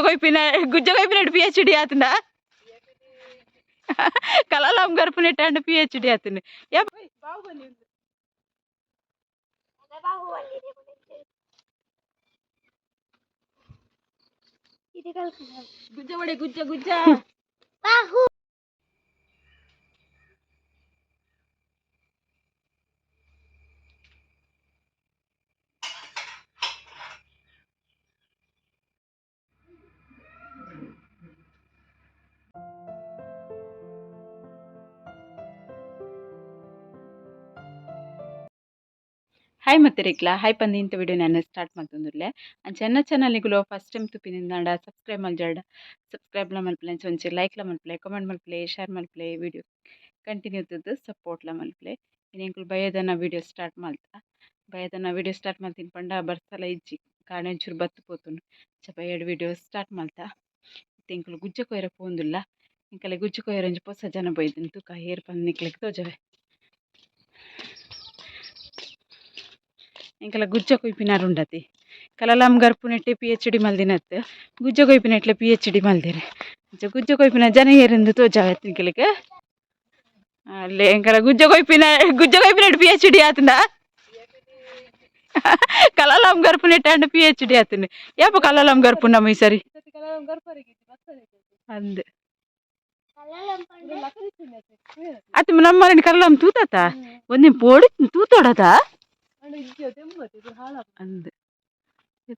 ಕೊಯ್ಪಿನ ಗುಜ್ಜ ಕೊಯ್ಪಿನ pH D ಆತಂಡ ಕಲಾಲಂ ಗರ್ಪುನೆಟ್ಟಾಂಡ pH D ಆತಂಡು. ಗುಜ್ಜ ಬಡೆ ಗುಜ್ಜ ಗುಜ್ಜ. ಬಾಹು. Hi ಮತ್ತೆರಿಕ್ಲ hi ಪಂದು ಇಂಥ video ನಾನು ಸ್ಟಾರ್ಟ್ ಮಾಡ್ತಂದುರ್ಲೆ. ಅಂಚ ಎನ್ನ ಚಾನಲ್ಗುಲು ಫಸ್ಟ್ ಟೈಮ್ ತುಪಿನಿಂದಾಂಡ ಸಬ್ಸ್ಕ್ರೈಬ್ ಮಲ್ಜಾಡ ಸಬ್ಸ್ಕ್ರೈಬ್ಲ ಮಲ್ಪಲೆ, ಅಂಚ ಒಂಚಿ ಲೈಕ್ಲ ಮಲ್ಪಲೆ, ಕಮೆಂಟ್ ಮಲ್ಪಲೆ, ಶೇರ್ ಮಲ್ಪಲೆ, ವಿಡಿಯೋ ಕಂಟಿನ್ಯೂ ತುದ್ದು ಸಪೋರ್ಟ್ಲ ಮಲ್ಪಲೆ. ಇನಿ ಎಂಕುಲು ಬಯ್ಯದನ ವಿಡಿಯೋ ಸ್ಟಾರ್ಟ್ ಮಲ್ತ. ಬಯ್ಯದನ ವಿಡಿಯೋ ಸ್ಟಾರ್ಟ್ ಮಲ್ತಿನ ಪಂಡ ಬರ್ಸಲ ಇಜ್ಜಿ, ಕಾಣೆ ಒಂಚೂರು ಬತ್ತು ಪೋತುಂಡು. ಅಂಚ ಬಯ್ಯಡ್ ವಿಡಿಯೋ ಸ್ಟಾರ್ಟ್ ಮಲ್ತ. ಇತ್ತೆ ಎಂಕುಲು ಗುಜ್ಜ ಕೊಯ್ಯರ ಪೋಂದುಲ್ಲ. ಎಂಕಲೆ ಗುಜ್ಜ ಕೊಯ್ಯರ ಒಂಜಿ ಪೊಸ ಜನ ಬೈದಿನ ತೂಕ ಏರ್ ಪಂದ್ ನಿಕ್ಲೆಗ್ ತೋಜವೆ. ಎಂಕಲ ಗುಜ್ಜ ಕೊಯ್ಪಿನಾರು ಉಂಡತಿ. ಕಲಲಂ ಗರ್ಪುನೆಟ್ಟೆ ಪಿಎಚ್ ಡಿ ಮಲ್ದಿನತ್ತು, ಗುಜ್ಜ ಕೊಯ್ಪಿನೆಟ್ಲೆ ಪಿಎಚ್ ಡಿ ಮಲ್ದಿರಿ. ಅಂಚ ಗುಜ್ಜ ಕೊಯ್ಪಿನ ಜನ ಏರಿಂದು ತೋಜಾವೆ ನಿಕ್ಲೆಗ್. ಅಲ್ಲೇ ಎಂಕಲ ಗುಜ್ಜ ಕೊಯ್ಪಿನ ಗುಜ್ಜ ಕೊಯ್ಪಿನೆಟ್ ಪಿಎಚ್ ಡಿ ಆತಂಡ ಕಲಲಂ ಗರ್ಪುನೆಟ್ಟಾಂಡ ಪಿಎಚ್ ಡಿ ಆತಂಡು. ಯಾಪ ಕಲಲಂ ಗರ್ಪುಂಡಮ್ಮ ಈ ಸರಿ ಅಂದ್ ಅತ್ತ ನಮ್ಮ ಕಲಲಂ ತೂತಾತ ಒಂದಿನ ಪೋಡಿ ತೂತೋಡತ ಅಂದ್.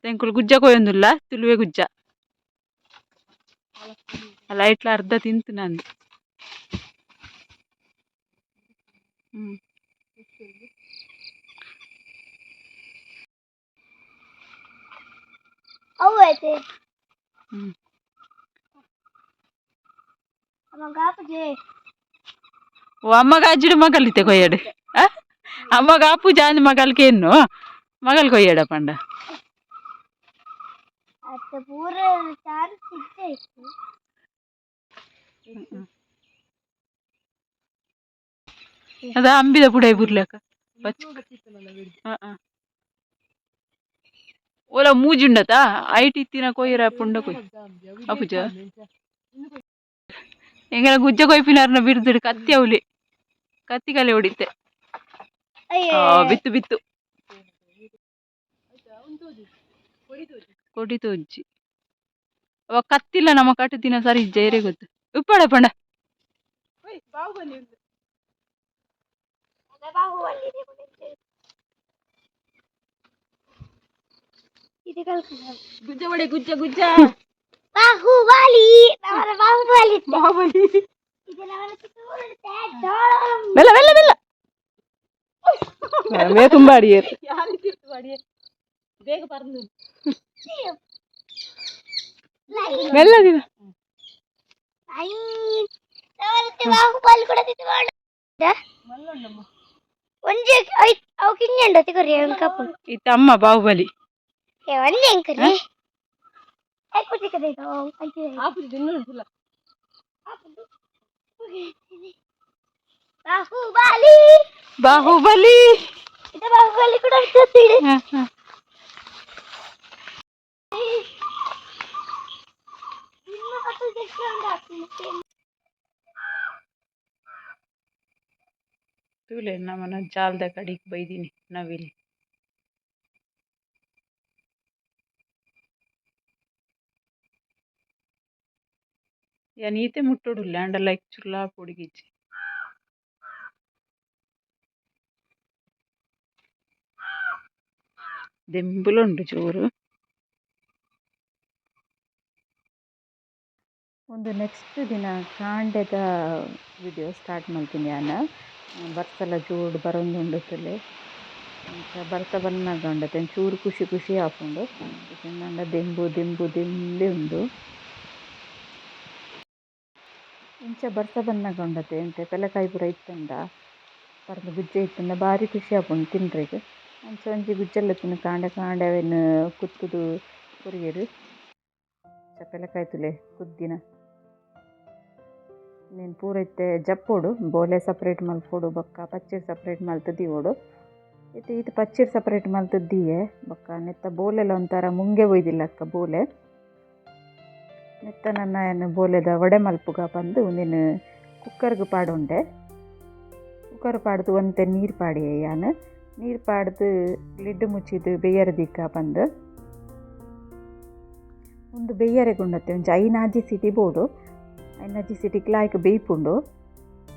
ಎಂಕುಲು ಗುಜ್ಜ ಕೊಯ್ಯೊಂದುಲ್ಲ, ತುಳುವೆ ಗುಜ್ಜ. ಅಲ್ಲ ಇಟ್ಲ ಅರ್ಧ ತಿಂತು ನಾನು. ಹ್ಮ್. ಅವು ಐತೆ. ಹ್ಮ್. ಅಮ್ಮ ಗಾಪಜೆ. ಓ ಅಮ್ಮಗ ಅಜ್ಜಿಡು ಮಗಲಿತ್ತೆ ಕೊಯ್ಯಡು. ಅಮ್ಮಗ ಅಪ್ಪು ಜಾಂದ್ ಮಗಲ್ಕೆ ಎನ್ನು ಮಗಲ್ ಕೊಯ್ಯಡ ಪಂಡ. ಅತ್ತ ಪೂರ ಚಾನ್ಸ್ ಇದ್ದೇ ಇತ್ತು. ಅದ ಅಂಬಿದ ಪುಡೈ ಬುರ್ಲಕ ಬಚ್. ಓಲ ಮೂಜುಂಡತ ಐಟ್ ಇತ್ತಿನ ಕೊಯ್ಯರ ಪುಂಡ ಕೊಯ್ ಅಪುಜ. ಎಂಗಲ ಗುಜ್ಜ ಕೊಯ್ಪಿನಾರ್ನ ಬಿರ್ದುಡು ಕತ್ತಿ ಅವಲಿ ಕತ್ತಿ ಕಲೆ ಹೊಡಿತೆ. ಅಯ್ಯೋ. ಬಿತ್ತು ಬಿತ್ತು ಕೊಡಿ ತೋಜ್ಜಿ. ಅವ ಕತ್ತಿಲ್ಲ ನಮ್ಮ ಕಟ್ಟು ದಿನ ಸರಿ ಇಜ್ಜ ಏರೆ ಗೊತ್ತು ಉಪ್ಪಡ ಪಂಡ. ಗುಜ್ಜ ಬಡೆ ಗುಜ್ಜ ಗುಜ್ಜ. ಬಾಹುಬಲಿ ನವರ ಬಾಹುಬಲಿ. ಬಾಹುಬಲಿ. ಇದು ನವರ ಮೆಲ್ಲ ಮೆಲ್ಲ ಮೆಲ್ಲ. ಮೇ ತುಂಬ ಅಡಿಯೇರು. ಬೇಗ ಪರ್ದು. ಮೆಲ್ಲದಿನ. ಬಾಹುಬಲಿ ಕೂಡ ಒಂಜಿ ಅವು ಕಿಂಜಂಡ ತಿಕೊರಿ ಕಪ್ಪು. ಇತ್ತ ಅಮ್ಮ ಬಾಹುಬಲಿ. ಏ ಒಂಜಿ ಎಂಕರಿ ಬಾಹುಬಲಿ. ಬಾಹುಬಲಿ. ಇದು ಬಾಹುಬಲಿ ಕೂಡ. ಹ, ಹ. ತೂಲೆ ನಮ್ಮನ ಜಾಲ್ದ ಕಡಿಗೆ ಬೈದೀನಿ ನವಿಲ್. ಯಾನ್ ಈತೆ ಮುಟ್ಟೊಡುಲ್ಲೆ ಆಂಡ ಲೈಕ್ ಚುರ್ಲಾ ಪೊಡಿಗಿಜ್ಜಿ. ದೆಂಬುಲುಂಡು ಜೋರು. ಒಂದು ನೆಕ್ಸ್ಟ್ ದಿನ ಕಾಂಡೆದ ವಿಡಿಯೋ ಸ್ಟಾರ್ಟ್ ಮಲ್ತೀನಿ ಯಾನ್. ಬರ್ಸಲ ಜೋಡು ಬರೊಂದುಂಡು ತೂಲೆ. ಅಂಚ ಬರ್ಸ ಬನ್ನಗ ಉಂಡತೆ ಒಂಚೂರು ಖುಷಿ ಖುಷಿ ಆಪುಂಡು. ಇಜ್ಜಂಡ ದೆಂಬು ದೆಂಬು ದಿಂಬೆ ಉಂಡು. ಇಂಚ ಬರ್ಸ ಬನ್ನಗ ಉಂಡತೆ ಎಂತೆ ಪೆಲಕಾಯಿ ಪೂರ ಇತ್ತುಂಡ ಪರ್ಂದ್ ಗುಜ್ಜೆ ಇತ್ತುಂಡ ಬಾರಿ ಖುಷಿ ಆಪುಂಡು ತಿನ್ರೆಗ್. ಅಂಚ ಒಂಜಿ ಗುಜ್ಜೆಲ ಇತ್ತುಂಡು ಕಾಂಡೆ ಕಾಂಡೆ ಅವೆನ್ ಕುತ್ತುದು ಕೊರಿಯೆರ್. ಅಂಚ ಪೆಲಕಾಯಿ ತೂಲೆ ಕುದ್ದಿನ. ನೆನ್ ಪೂರ ಇತ್ತೆ ಜಪ್ಪೊಡು, ಬೋಲೆ ಸಪ್ರೇಟ್ ಮಲ್ಪೊಡು, ಬೊಕ್ಕ ಪಚ್ಚಿರ್ ಸಪ್ರೇಟ್ ಮಲ್ತ್ ದೀವೊಡು. ಇತ್ತೆ ಈತ್ ಪಚ್ಚಿರ್ ಸಪ್ರೇಟ್ ಮಲ್ತ್ ದೀಯೆ. ಬೊಕ್ಕ ನೆತ್ತ ಬೋಲೆಲ ಒಂಥರ ಮುಂಗೆ ಒಯ್ದಿಲ್ಲಕ್ಕ ಬೋಲೆ. ನೆತ್ತ ನನ್ನ ಬೋಲೆದ ವಡೆ ಮಲ್ಪುಗ ಪಂದು ಉಂದೆನ್ ಕುಕ್ಕರ್ಗ್ ಪಾಡೊಂಡೆ. ಕುಕ್ಕರ್ ಪಾಡ್ದು ಒಂತೆ ನೀರು ಪಾಡಿಯೆ ಯಾನ್. ನೀರು ಪಾಡ್ದು ಲಿಡ್ ಮುಚ್ಚಿದ್ ಬೇಯರೆ ದೀಕ ಪಂದು. ಉಂದು ಬೇಯರೆ ಗುಂಡತ್ತೆ ಒಂಜಿ 5 ಸಿಟಿ ಬೋಡು. 5 ಸಿಟಿಕ್ ಲಾಯ್ಕ್ ಬೇಯ್ಪುಂಡು.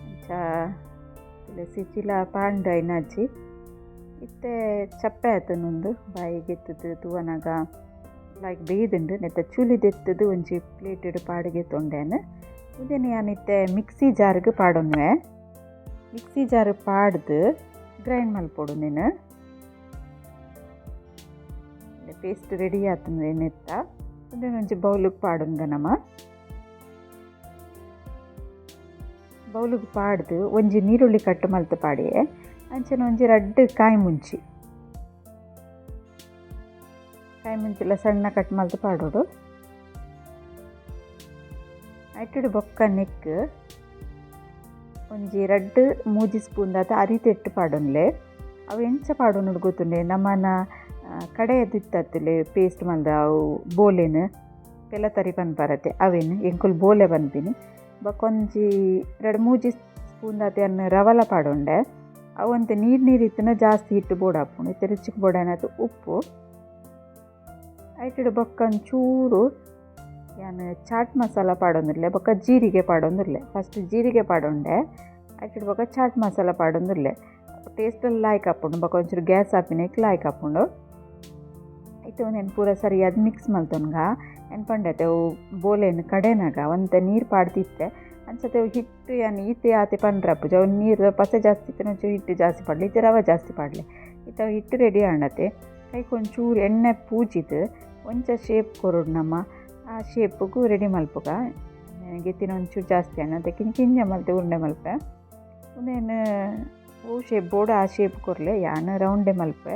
ಅಂಚ ಸಿಟಿಲ ಪಾಂಡು 5. ಇತ್ತೆ ಚಪ್ಪೆ ಆತುಂಡು ಉಂದು ಬಾಯಿಗೆ ಎತ್ತುದು ತೂವನಗ ಲಾಯ್ಕ್ ಬೇಯ್ದುಂಡು. ನೆತ್ತ ಚುಲಿ ದೆತ್ತುದು ಒಂಜಿ ಪ್ಲೇಟೆಡ್ ಪಾಡಿಗೆ ತೊಂಡೆನ್. ಉಂದೆನ್ ಯಾನ್ ಇತ್ತೆ ಮಿಕ್ಸಿ ಜಾರ್ಗ್ ಪಾಡೊನ್ವೆ. ಮಿಕ್ಸಿ ಜಾರ್ ಪಾಡ್ದು ಗ್ರೈಂಡ್ ಮಲ್ಪೊಡು. ಉಂದೆನ್ ಪೇಸ್ಟ್ ರೆಡಿ ಆತುಂಡು ನೆತ್ತ. ಉಂದೆನ್ ಒಂಜಿ ಬೌಲುಗ್ ಪಾಡೊನ್ಗ ನಮ. ಬೌಲುಗ್ ಪಾಡ್ದು ಒಂಜಿ ನೀರುಳ್ಳಿ ಕಟ್ ಮಲ್ತ್ ಪಾಡಿಯೆ. ಅಂಚನೆ ಒಂಜಿ ರಡ್ಡ್ ಕಾಯಿ ಮುಂಚಿ, ಕಾಯಿ ಮುಂಚಿಲ ಸಣ್ಣ ಕಟ್ ಮಲ್ತ್ ಪಾಡೊಡು. ಐಟುಡು ಬೊಕ್ಕ ನೆಕ್ಕ್ ಒಂಜಿ ರಡ್ಡ್ ಮೂಜಿ ಸ್ಪೂನ್ ದಾತ ಅರಿ ತೆಟ್ಟು ಪಾಡೊನ್ಲೆ. ಅವು ಎಂಚ ಪಾಡೊನೊಡು ಗೊತ್ತುಂಡೆ, ನಮನ ಕಡೆಯದಿತ್ತತ್ತುಲೆ ಪೇಸ್ಟ್ ಮಲ್ದ ಅವು ಬೋಲೆನ್ ಪೆಲತರಿ ಪನ್ಪರತೆ ಅವೆನ್ ಎಂಕುಲು ಬೋಲೆ ಪನ್ಪಿನಿ. ಬೊಕ್ಕ ಒಂಜಿ ರಡ್ಡ್ ಮೂಜಿ ಸ್ಪೂನ್ ದಾತ ಯಾನ್ ರವಲ ಪಾಡೊಂಡೆ. ಅವು ಒಂತೆ ನೀರು ನೀರು ಇತ್ತಿನ ಜಾಸ್ತಿ ಹಿಟ್ಟು ಬೋಡಾಪುಂಡು. ಇತ್ತೆ ರುಚಿಗೆ ಬೋಡಾಯಿನಾತ್ ಉಪ್ಪು. ಐಟುಡು ಬೊಕ್ಕ ಒಂಚೂರು ಯಾನ್ ಚಾಟ್ ಮಸಾಲ ಪಾಡೊಂದುಲ್ಲೆ. ಬೊಕ್ಕ ಜೀರಿಗೆ ಪಾಡೊಂದುಲ್ಲೆ. ಫಸ್ಟ್ ಜೀರಿಗೆ ಪಾಡೊಂಡೆ, ಐಟುಡು ಬೊಕ್ಕ ಚಾಟ್ ಮಸಾಲ ಪಾಡೊಂದುಲ್ಲೆ. ಟೇಸ್ಟ್ ಲಾಯ್ಕ್ ಆಪುಂಡು. ಬೊಕ್ಕ ಒಂಚೂರು ಗ್ಯಾಸ್ ಆಪಿನೈಕ್ ಲಾಯ್ಕ್ ಆಪುಂಡು. ಇತ್ತೆ ಉಂದೆನ್ ಪೂರ ಸರಿಯಾದ್ ಮಿಕ್ಸ್ ಮಲ್ತೊನ್ಗ. ಏನ್ ಪಂಡತೆ ಅವು ಬೋಲೆನ್ ಕಡೆನಗ ಒಂತೆ ನೀರು ಪಾಡ್ದಿತ್ತೆ. ಅಂಚತೆ ಅವು ಹಿಟ್ಟು ಯಾನ್ ಈತೆ ಆತೆ ಪನ್ರಪ್ಪುಜಿ. ಅವು ನೀರು ಪಸೆ ಜಾಸ್ತಿ ಇತ್ತಿನ ಒಂಚೂರು ಹಿಟ್ಟು ಜಾಸ್ತಿ ಪಾಡ್ಲೆ, ಇತ್ತೆ ರವೆ ಜಾಸ್ತಿ ಪಾಡ್ಲೆ. ಇತ್ತೆ ಅವು ಹಿಟ್ಟು ರೆಡಿ ಆಂಡತೆ. ಕೈಕ್ ಒಂಚೂರು ಎಣ್ಣೆ ಪೂಜಿದ್ ಒಂಚ ಶೇಪ್ ಕೊರೊಡು ನಮ. ಆ ಶೇಪುಗು ರೆಡಿ ಮಲ್ಪುಗ. ಗೆತ್ತಿನ ಒಂಚೂರು ಜಾಸ್ತಿ ಆಂಡ ಅಂತೆ ಕಿಂಚ ಕಿಂಚ ಮಲ್ತೆ ಉರುಂಡೆ ಮಲ್ಪೆ. ಉಂದೆನ್ ಓ ಶೇಪ್ ಬೋಡು ಆ ಶೇಪ್ ಕೊರ್ಲೆ. ಯಾನ್ ರೌಂಡೆ ಮಲ್ಪೆ.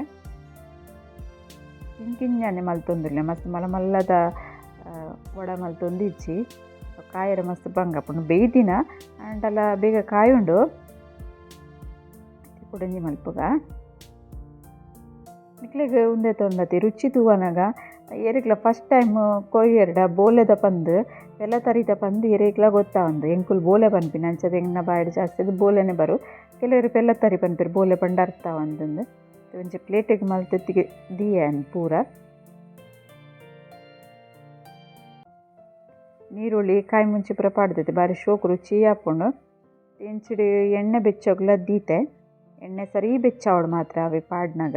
ಕಿಂಚಿಂಜನೆ ಮಲ್ತೊಂದುಲ್ಲೆ. ಮಸ್ತ್ ಮಲ್ಲ ಮಲ್ಲದ ವಡ ಮಲ್ತೊಂದು ಇಜ್ಜಿ. ಕಾಯೆರೆ ಮಸ್ತ್ ಬಂಗ ಆಪುಂಡು. ಬೇಯ್ದಿನ ಆಂಡಲ ಬೇಗ ಕಾಯುಂಡು. ಕುಡೊಂಜಿ ಮಲ್ಪುಗ. ನಿಕ್ಲೆಗ್ ಉಂದೆ ತೊಂದತಿ ರುಚಿ ತೂವನಗ ಏರೆಗ್ಲ ಫಸ್ಟ್ ಟೈಮ್ ಕೊಯ್ಯೆರ್ಡ ಬೋಲೆದ ಪಂದ್ ಪೆಲತರಿತ ಪಂದ್ ಏರೆಗ್ಲ ಗೊತ್ತಾವಂದು. ಎಂಕುಲು ಬೋಲೆ ಪನ್ಪಿನ ಅಂಚದ ಎಂಕ್ನ ಬಾಯಿಡ್ ಜಾಸ್ತಿ ಬೋಲೆನೆ ಬರು. ಕೆಲವೆರ್ ಪೆಲತರಿ ಪನ್ಪೆರ್, ಬೋಲೆ ಪಂಡ ಅರ್ಥ ಆವಂದುಂದು. ಒಂಜಿ ಪ್ಲೇಟಿಗ್ ಮಲ್ತ್ ದೀಯೆ ಪೂರ. ನೀರುಳ್ಳಿ ಕಾಯಿ ಮುಂಚಿ ಪೂರ ಪಾಡ್ದೆತೆ ಬಾರಿ ಶೋಕು ರುಚಿ ಆಪುಂಡು. ಇಂಚಿಡ್ ಎಣ್ಣೆ ಬೆಚ್ಚೊಗ್ಲ ದೀತೆ. ಎಣ್ಣೆ ಸರಿ ಬೆಚ್ಚಾವೊಡು ಮಾತ್ರ ಅವೆ ಪಾಡ್ನಗ.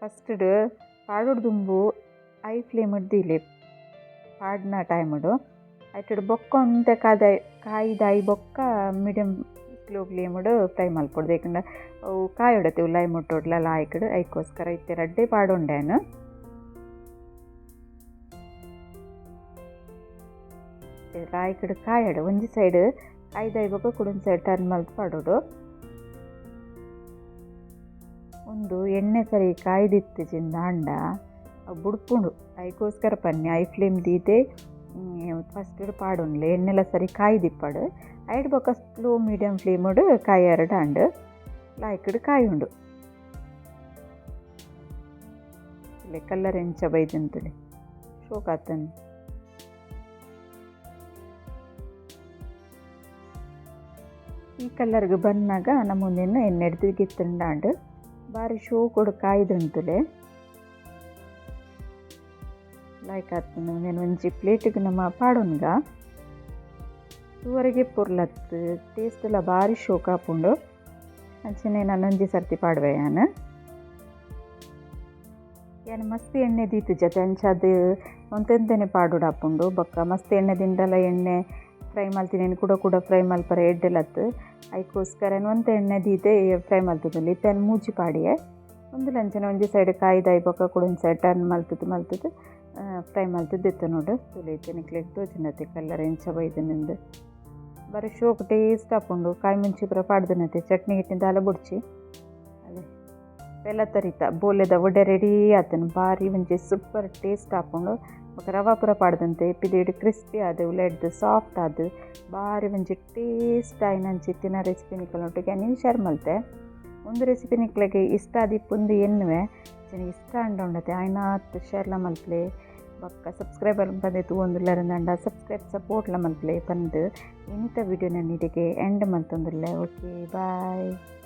ಫಸ್ಟ್ಡ್ ಪಾಡೊಡು ದುಂಬು I flame ದೀಲೆ ಪಾಡ್ನ ಟೈಮುಡು. ಐಟುಡು ಬೊಕ್ಕ ಒಂತೆ ಕಾಯಿದಾಯಿ ಬೊಕ್ಕ ಮೀಡಿಯಮ್ ಸ್ಲೋ ಫ್ಲೇಮುಡು ಫ್ರೈ ಮಲ್ಪೊಡು. ದಾಯೆಪಂಡ ಅವು ಕಾಯೊಡತೆ ಉಲಾಯಿ ಮುಟ್ಟೊಡ್ಲ ಲಾಯ್ಕಡ್. ಐಕೋಸ್ಕರ ಇತ್ತೆ ರಡ್ಡೆ ಪಾಡೊಂಡೆ ಯಾನ್. ಲಾಯ್ಕಡ್ ಕಾಯಡ್ ಒಂಜಿ ಸೈಡ್ ಕಾಯ್ದಾಯಿ ಬೊಕ್ಕ ಕುಡೊಂಜಿ ಸೈಡ್ ಟರ್ನ್ ಮಲ್ತ್ ಪಾಡೊಡು. ಉಂದು ಎಣ್ಣೆ ಸರಿ ಕಾಯ್ದಿತ್ತಿಜಿಂದಾಂಡ ಅವು ಬುಡ್ಪುಂಡು. ಐಕೋಸ್ಕರ ಪನ್ನಿ I flame ದೀತೆ ಫಸ್ಟ್ ಪಾಡೊನ್ಲೆ. ಎಣ್ಣೆಲ ಸರಿ ಕಾಯ್ದಿಪ್ಪಡು. ಐಡ್ ಬೊಕ್ಕ ಸ್ಲೋ ಮೀಡಿಯಮ್ ಫ್ಲೇಮುಡು ಕಾಯೆರಡು ಆಂಡ್ ಲಾಯ್ಕಡ್ ಕಾಯುಂಡು. ಕಲರ್ ಎಂಚ ಬೈದುಂಡು ಶೋಕ್ ಆತುಂಡು. ಈ ಕಲರ್ಗ್ ಬನ್ನಗ ನಮ ಉಂದೆನ್ ಎಣ್ಣೆಡ್ದ್ ಗೆತ್ತುಂಡಾಂಡ್. ಬಾರಿ ಶೋಕುಡು ಕಾಯ್ದುಂತುಲೆ. ಲಾಯ್ಕ್ ಆತುಂಡು. ಉಂದೆನ್ ಒಂಜಿ ಪ್ಲೇಟಿಗ್ ನಮ ಪಾಡೊನ್ಗ. ತೂವರೆಗೆ ಪೊರ್ಲತ್ತ್, ಟೇಸ್ಟ್ ಲ ಬಾರಿ ಶೋಕ್ ಆಪುಂಡು. ಅಂಚನೆ ನನೊಂಜಿ ಸರ್ತಿ ಪಾಡುವೆ ಯಾನ್. ಯಾನ್ ಮಸ್ತ್ ಎಣ್ಣೆ ದೀತಿಜತೆ ಅಂಚಾದ್ ಒಂತೆಂತೆನೆ ಪಾಡೊಡಾಪುಂಡು. ಬೊಕ್ಕ ಮಸ್ತ್ ಎಣ್ಣೆ ದಿಂಡಲ ಎಣ್ಣೆ ಫ್ರೈ ಮಲ್ತಿನೇನು ಕುಡ ಕುಡ ಫ್ರೈ ಮಲ್ಪರೆ ಎಡ್ಡೆಲತ್ತ್. ಐಕೋಸ್ಕರ ಒಂತೆ ಎಣ್ಣೆ ದೀತೆ ಫ್ರೈ ಮಲ್ತುದುಲ್ಲೆ. ಇತ್ತೆ ಯಾನ್ ಮೂಜಿ ಪಾಡಿಯೆ. ಉಂದುಲ ಅಂಚನೆ ಒಂಜಿ ಸೈಡ್ ಕಾಯ್ದಾಯಿ ಬೊಕ್ಕ ಕುಡೊಂಜಿ ಸೈಡ್ ಟರ್ನ್ ಮಲ್ತುದು ಮಲ್ತುದು ಫ್ರೈ ಮಲ್ತುದು ದೆತ್ತೊನೊಡು. ತೂಲೆ ಇತ್ತೆ ನಿಕ್ಲೆಗ್ ತೋಜುಂಡತೆ ಕಲರ್ ಎಂಚ ಬೈದುಂಡು. ಬಾರಿ ಶೋಕು ಟೇಸ್ಟ್ ಆಪುಂಡು. ಕಾಯಿ ಮುಂಚಿ ಪೂರ ಪಾಡ್ದುನತೆ ಚಟ್ನಿ ಗಿಟ್ನಿ ದಾಲ ಬೊಡ್ಚಿ. ಅಲೆ ಪೆಲತರಿತ ಬೋಲೆದ ವಡೆ ರೆಡಿ ಆತುಂಡು. ಬಾರಿ ಒಂಜಿ ಸೂಪರ್ ಟೇಸ್ಟ್ ಆಪುಂಡು. ಬೊಕ ರವೆ ಪೂರ ಪಾಡ್ದಂತೆ ಪಿದಯಿಡ್ ಕ್ರಿಸ್ಪಿ ಆದ್ ಉಲಯಿಡ್ದ್ ಸಾಫ್ಟ್ ಆದ್ ಬಾರಿ ಒಂಜಿ ಟೇಸ್ಟ್ ಆಯಿನಂಚಿತ್ತಿನ ರೆಸಿಪಿ ನಿಕಲ್ನೊಟ್ಟಿಗೆ ಯಾನ್ ಶೇರ್ ಮಲ್ತೆ. ಉಂದು ರೆಸಿಪಿ ನಿಕ್ಲೆಗ್ ಇಷ್ಟ ಆದಿಪ್ಪುಂದು ಎನ್ನುವೆ. ಇಷ್ಟ ಆಂಡ ಉಂಡತೆ ಆಯಿನಾತ್ ಶೇರ್ಲ ಮಲ್ಪುಲೆ. ಬೊಕ್ಕ ಸಬ್ಸ್ಕ್ರೈಬ್ ಮಲ್ಪಂದೆ ತೂವೊಂದುಲ್ಲೆರ್ ಸಬ್ಸ್ಕ್ರೈಬ್ ಸಪೋರ್ಟ್ಲ ಮಲ್ಪುಲೆ ಪಂದ್ ಇನಿತ ವಿಡಿಯೋನ ಇಡೆಗೆ ಎಂಡ್ ಮಲ್ತೊಂದುಲ್ಲೆ. Okay, bye.